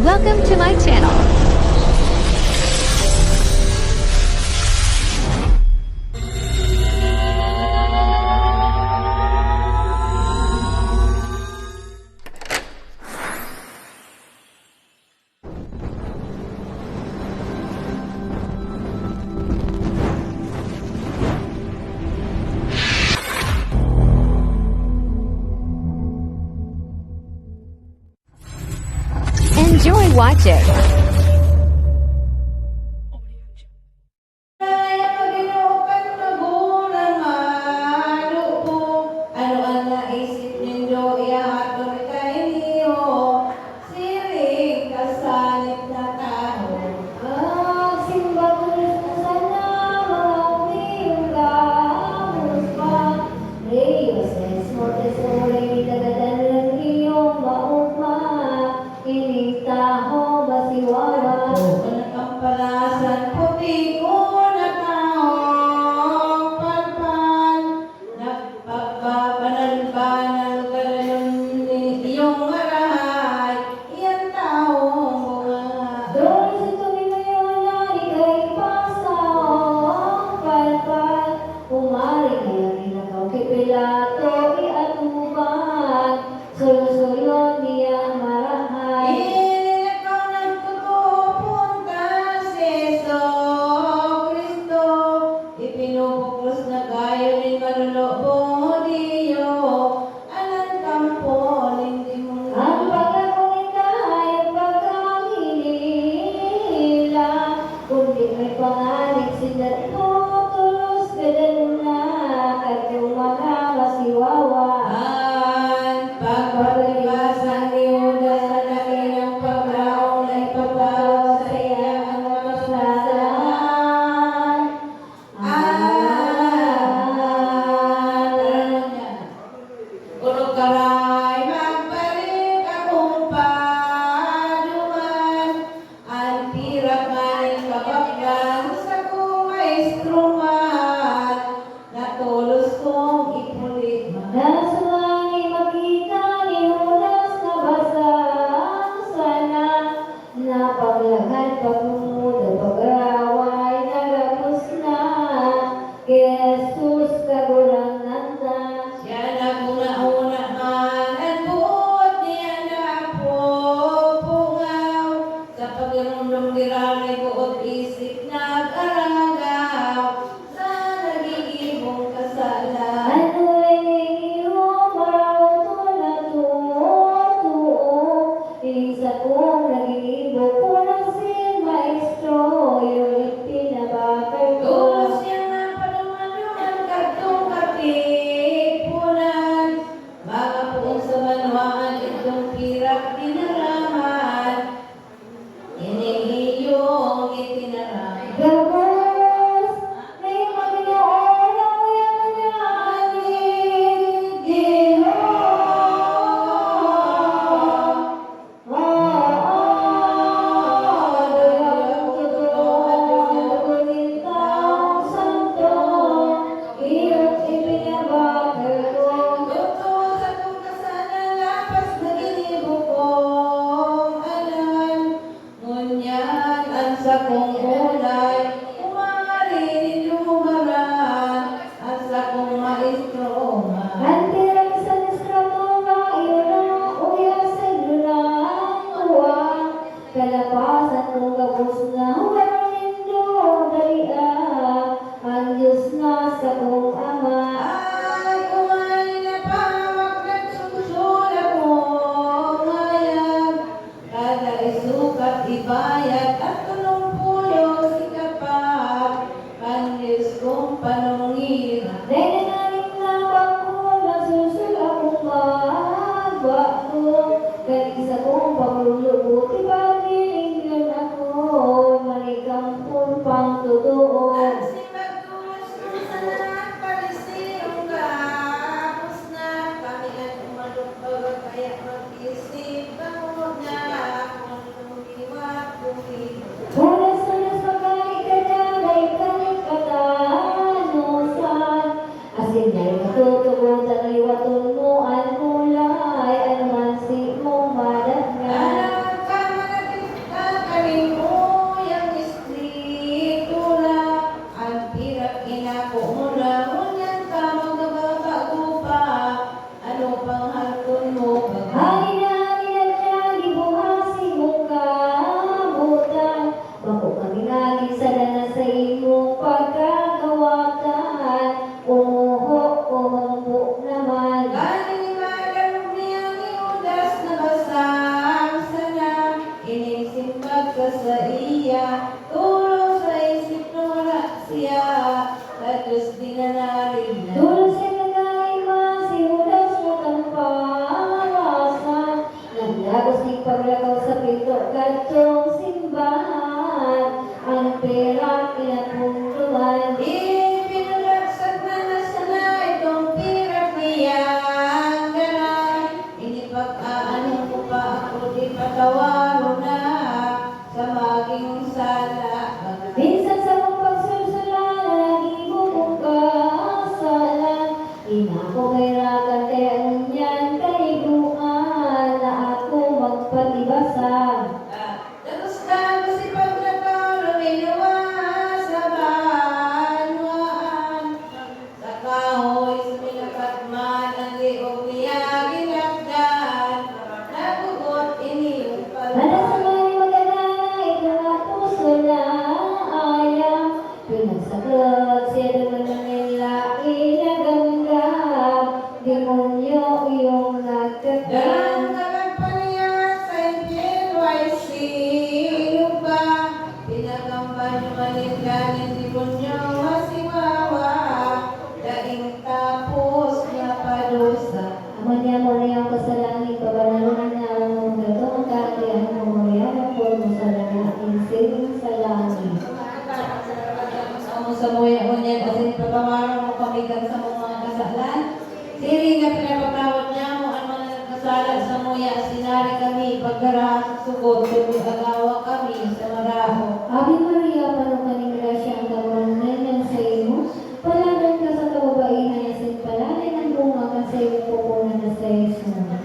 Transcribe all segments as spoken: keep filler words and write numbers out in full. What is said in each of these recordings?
Welcome to my channel. Enjoy watching. Kaya pag-inukan magurang malupo, ano an naisip nindo ihahatod kaini? Siring kasanit na tawo. Magsimba tolos na sana, mga umiyon gamos pa. Reyes, Esmo, Tesoro, ini tagadan ng iyong maugma. Ining tawo masiwawa. Anak ang palasan, puti ko na tawo, palpal. Nagpagbabanal-banal ka na nun, iyong marahay, iyan taong bunga. Doon sa tuminayo na ika'y pasaong palpal, umari ngayon inakaw ki Pilato, iatubang. Solo-solo niya marahay. Inilakaw nagtutoo punta si Jesu-Cristo. Ipinupuklos na kayo nin manunubong Judio. Anan kampo nin demonyo. Ang pagkakita ay pagkaminila. Kundi may panganib sinda tolos gadan na kadtong mga masiwawa. An pagpapalibasa ni Judas sa dakilang paglaom na ipatawad saiya an mga kasalanan. Ah, Orog karay magbalik akong paduman. An pirak nganing kabaklan, sakong maestro man, na tolos kong ipuli man. Nasa langit makita ni Judas na basang sana, napaglakad pagmuda pag-araway, nagapos na ki Jesus Kagurangnan ta. Siya nagkunahuna man, an boot niya napupungaw. Sa pagiromdom giraray boot isip nag-aragaw sa nagigibong kasalan. Ano ini, Giniho, maraot na totoo? Ining sakong naginibo, punasin, Maestro, iyo ipinabakal ko. Tolos niyang napaduman-duman kadtong Katipunan, mga poon sa banwaan, idtong pirak dinarahan. Ini iyong itinarahan. Gabos na yung Panginoon ang uyaman niya, ani, Ginoon. Oo, dagang totoo, dugo nin taong santo, iyong ipinabakal ko. Totoo sa kong kasalan, lapas na ginibo kong anan. Ngunyan an sakong unay, umari nin lumugaran, an sakong maestro man. An pirang sa estratura, iyo na, uya sa iyo na, kuwa. Kalapasan ko gabos na, huwag nindo dalia, an Dios na sakong Ama. Ay, umay na pawak nagsusulat mo, ngayag. Kada isukat ibayad at tulong pulos ikapat, kan Dios kong panongira. Dai na naning nabangko, nagsusul akong magbako, kaning sakong paglulubot, ibagiyon ako, manikampon pang totoo. At si pagtulos mo sa lahat, Pariseo ka, tapos na kami at umalog, kaya mag-isip, bangon na akong Oras na mas magkani ka na, dai ka nagkatanosan. Asin dai matutugotan, liwaton mo an mulay, ano man si mong madanggan. Itong simbahan, ang pirak inapunduan. Ipinagkasaknan na sana itong pirak niyang daran. Inipag-aanon ko pa ako, di patawaron na sa maging sala. Minsan sa kong pagsusulan, naghibo kong kasalan. Di na ako mahiragan, kaya ngunyan kaipuhan na ako magpatibasa. Dalos ka masipag na tao, luminawa sa banwaan. Sa kahoy, sa pinapatman, ang liog niya ginakdan. Nagugot ini yung palwa. Ano sa mga magagana, ito na puso na ayam. Pinagsaklot siya naman ng lain na gamgam, demonyo iyong nagkakam. Dalang kalag pa niya sa impyerno ay sino ba? Pinagambal naman ninda nin demonyo, masiwawa, daing tapos na padusa. Ama niya mo niya ko sa langit, pabanalonan na ang mong datong ang kahadean mo, mangyari ang poon mo sa langit, ning siring sa langit. Amo samuya ngunyan, asin patawaran mo kami kan samong mga kasalan. Siring na pinapatawad niamo an mga nagkasala samuya, asin ari kami pagdara sa sugot, kundi agawa kami sa maraot. Ave Maria, puno ka nin grasya, ang Kagurangnan niya saimo. Paladan ka sa kababaihan, asin paladan an bunga kan saimong pupunan na si Jesus.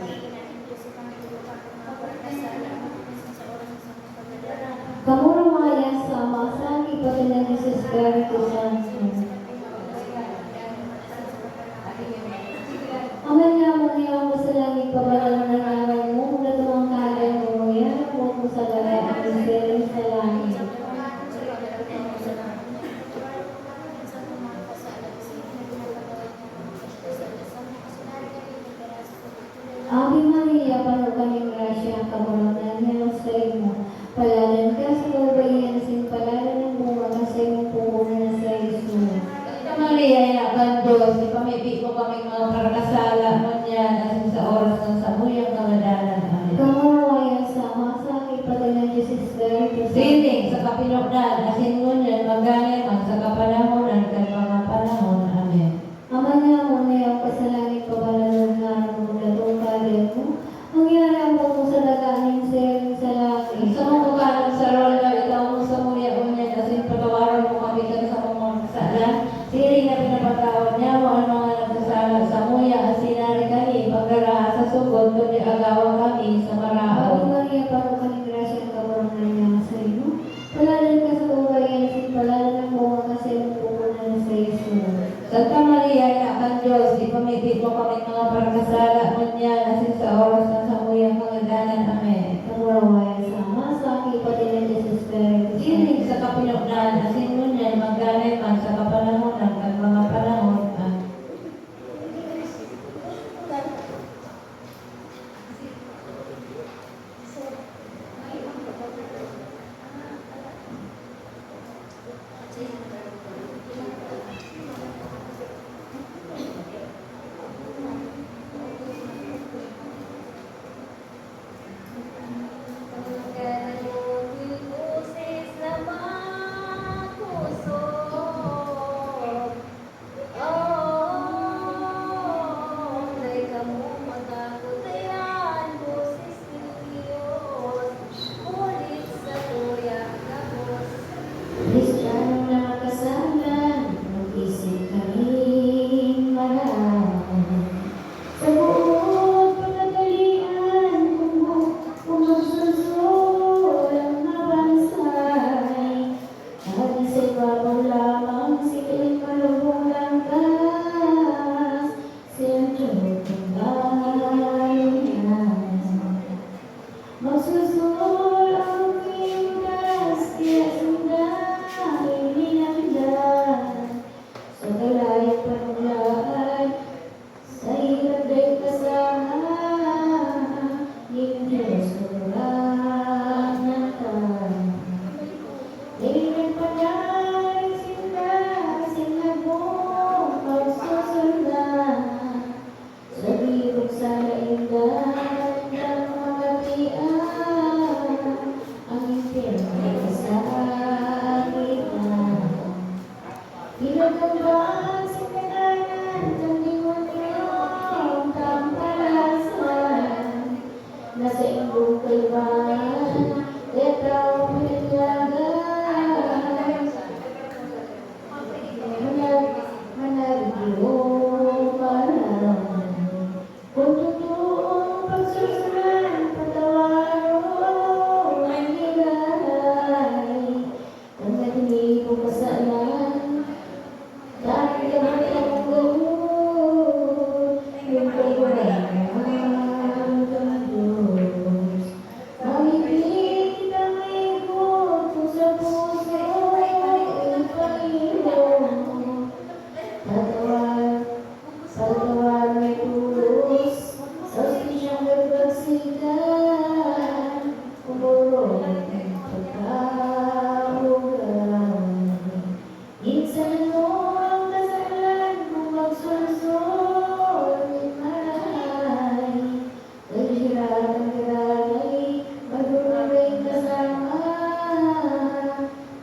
Kamo rawaya sa Ama, sa Aki, pati na Jesus Espiritu Santo. Ama namon na yaon ka sa langit, pabanalonan an ngaran mo, magdatong an kahadean mo, mangyari an poon mo sa langit, ning siring sa langit. Ave Maria, puno ka nin grasya, ang Kagurangnan niya saimo. Paladan ka sa kababaihan, asin paladan an bunga kan saimong pupunan na si Jesus. Santa Maria, Ina kan Dios, ipamibi mo kaming mga parakasala, ngunyan asin sa oras kan samuyang kangadanan. Amen. Kamo rawaya sa Ama, sa Aki, pati na si Jesus Espiritu Santo. Siring sa kapinonan, asin ngunyan, magdanay man sa kapanahonan kan mga panahon. Amen. Ama namon na yaon ka sa langit, pabanalonan an ngaran mo, magdatong an kahadean mo, mangyari an poon mo sa daga ning siring sa langit. Sa mga kanon sa aldaw-aldaw, itao mo samuya ngunyan, asin patawaran mo kami kan samong mga kasalan, siring na pinapatawad niamo an mga nagkasala samuya, asin ari kami pagdara sa sugot, kundi agawa kami sa maraot. Ave Maria, puno ka nin grasya, ang Kagurangnan niya saimo. Paladan ka sa kababaihan, asin paladan an bunga kan saimong pupunan na si Jesus. Santa Maria, Ina kan Dios, ipamibi mo kaming mga parakasala, ngunyan asin sa oras kan samuyang kangadanan. Amen. Kamo rawaya sa Ama, sa Aki, pati na si Jesus Espiritu Santo. Siring sa kapinonan, asin ngunyan, magdanay man sa kapanahonan kan mga panahon. Amen. Oh, dai kamo matakot, kaya an boses nin Dios, huli satuyang gabos. Kristiyanong nakasala, mag-isip kaming maraot. Sa boot panagkalian, kung bu-, kung magsunsol ang mabansay, Hali sa ibabaw lamang, siring malubong landas, sentro kang bayan. Magsusol ang Judas, kaya sinda ilinandan sa kalayong panuklaan. Sa hirap dai kasahan, nin Dios Kagurangnan ta. Dai nagpataray sinda, asin nagbumaw susundan. Sa gibog sa daindan, dai magkapia. Pagkaugay. Minsan ano ang kasalan kung magsulsol nin maray? Kagiragay, madurog kasama,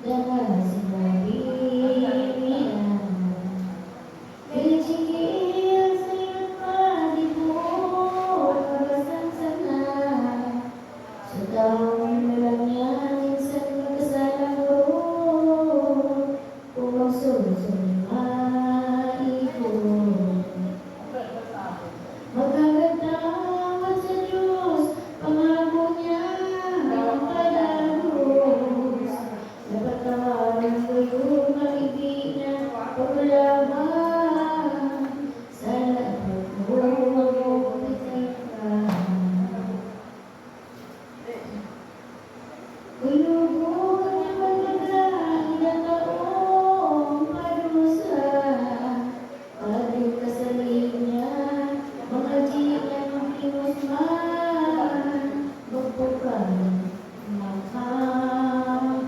dangan sinabi niya. Kaya sige, ang sayon pa, di po mabasang sana. Sa taong nilalang niya, minsan magkasalang guro, kung magsusunod maigo. Magkakatawad sa Diyos, pangako niya ang padagos. Napatawaran ko yung maibig na paglaban. Sana pagkakita. Kuyugon niya maglaga, inataong padusa. Pagin kasalig niya, mga di niya makinos man, magpupay, makampaka.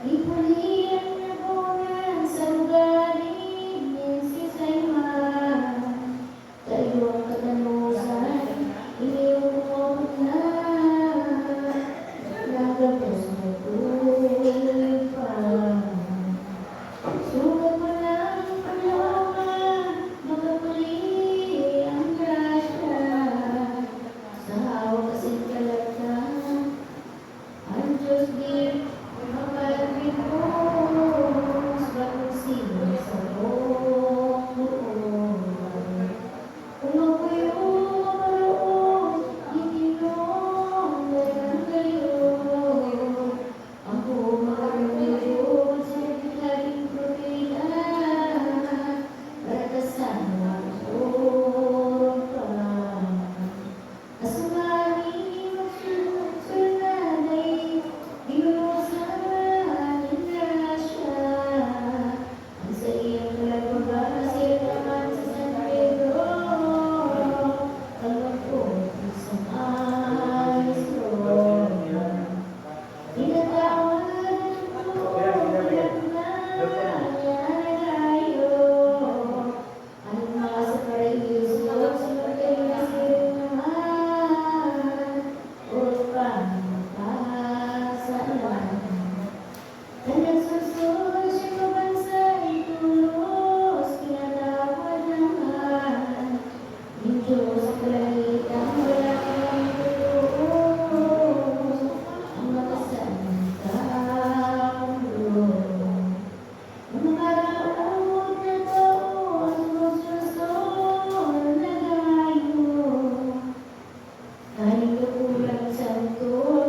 Ipuli ang nabunan sa lugar ni Sisay man. Sa iyong katanosan, iyong umabot na, nagapos na tupa. Sugat mo ng paglawa, makapuli ang grasya. Sa hawak kasing kalagtan, ang Diyos di mapagpipos, bakong siya sa buong buo. Kung ako'y umaroon, itinong dayan kayo. Ako makakaluyo sa githaring propeta, para kasama ang Panginoon. Asumani magsunod-sunod na dai binusan nin grasya. Ang saiyang palagbaba, siya naman si San Pedro, kalungkot sa maestro. Pinatawad ang totoo, pinagmahal niya na tayo. Ang mga sa paraiso, sino kayo na siring naman? Upang mapasalamat. Sa nagsusod siya pabansay, tolos pinatawad naman. Nin Diyos ang kalangitan, wala kang totoo. Ang makasabi ka, ang Diyos. Ang maraot na tao, ang sumusunod na gayo. Kaning kakulang santo,